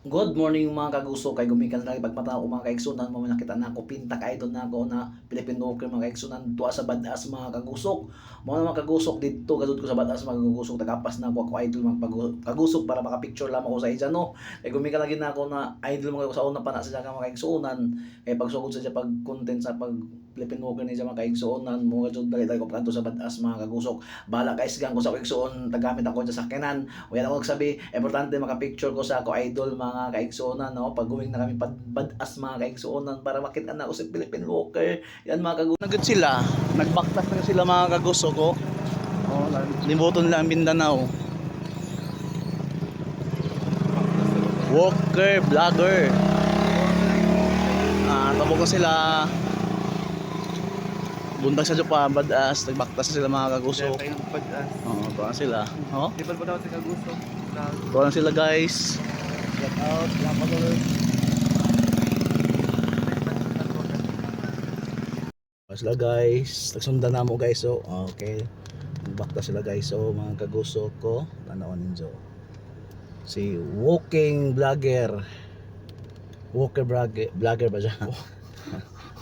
Good morning, mga kagusok. Kay gumikan sa pagmata ko, mga kaigsunan mo, nakita na ako pinta ka idol na ako na Philippine Walker, mga kaigsunan, tuwa sa Bad-as, mga kagusok. Mo na, mga kagusok, didto gadud ko sa Bad-as, mga kagusok. Tagapas na ako ako idol, mga kagusok, para maka-picture lamang ako sa iya, no. Kay gumikan lagi na ako na idol mga sa una pa na sila ka, mga kaigsunan. Kay pagsugod sa siya pag content sa pag Philippine Walker ni siya, mga kaigsunan mo, gadud dali ko pagkadto sa Bad-as, mga kagusok. Bahala ka isgang ko sa kaigsuon, tagamit ako sa sakyanan. Wala akong magsabi, importante maka-picture ko sa ako idol, mga kaigsuonan, no. Pag going na kami Bad-as, mga kaigsuonan, para makita na ako si Philippine Walker. Yan, mga kagusok. Nagud sila, nagbaktas na sila, mga kagusok ko. Oh, limuton nila ang Mindanao. Walker vlogger. Ah, tabog na sila. Buntag sa pa Bad-as, nagbaktas na sila, mga kagusok. Tayo ng Bad-as. Oo, tuwa na sila. Oh. Di ba ba daw sa Kaguso? Tuwa na sila, guys. Shout out, salamat ulit. Sila, guys, nagsundan na mo, guys, so okay. Bakta sila, guys, so mga kagusto ko, tanawan ninyo. Si walking vlogger. Walker vlogger, vlogger ba siya?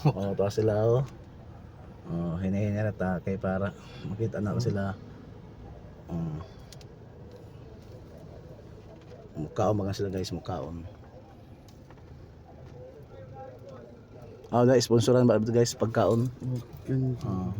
Oh, tuwa sila oh. Oh, hinahinara ta kay para makita na ko sila. Oh. Mukhaon mga sila, guys, mukhaon. Ah, guys, sponsoran ba guys pagkaon? Ah.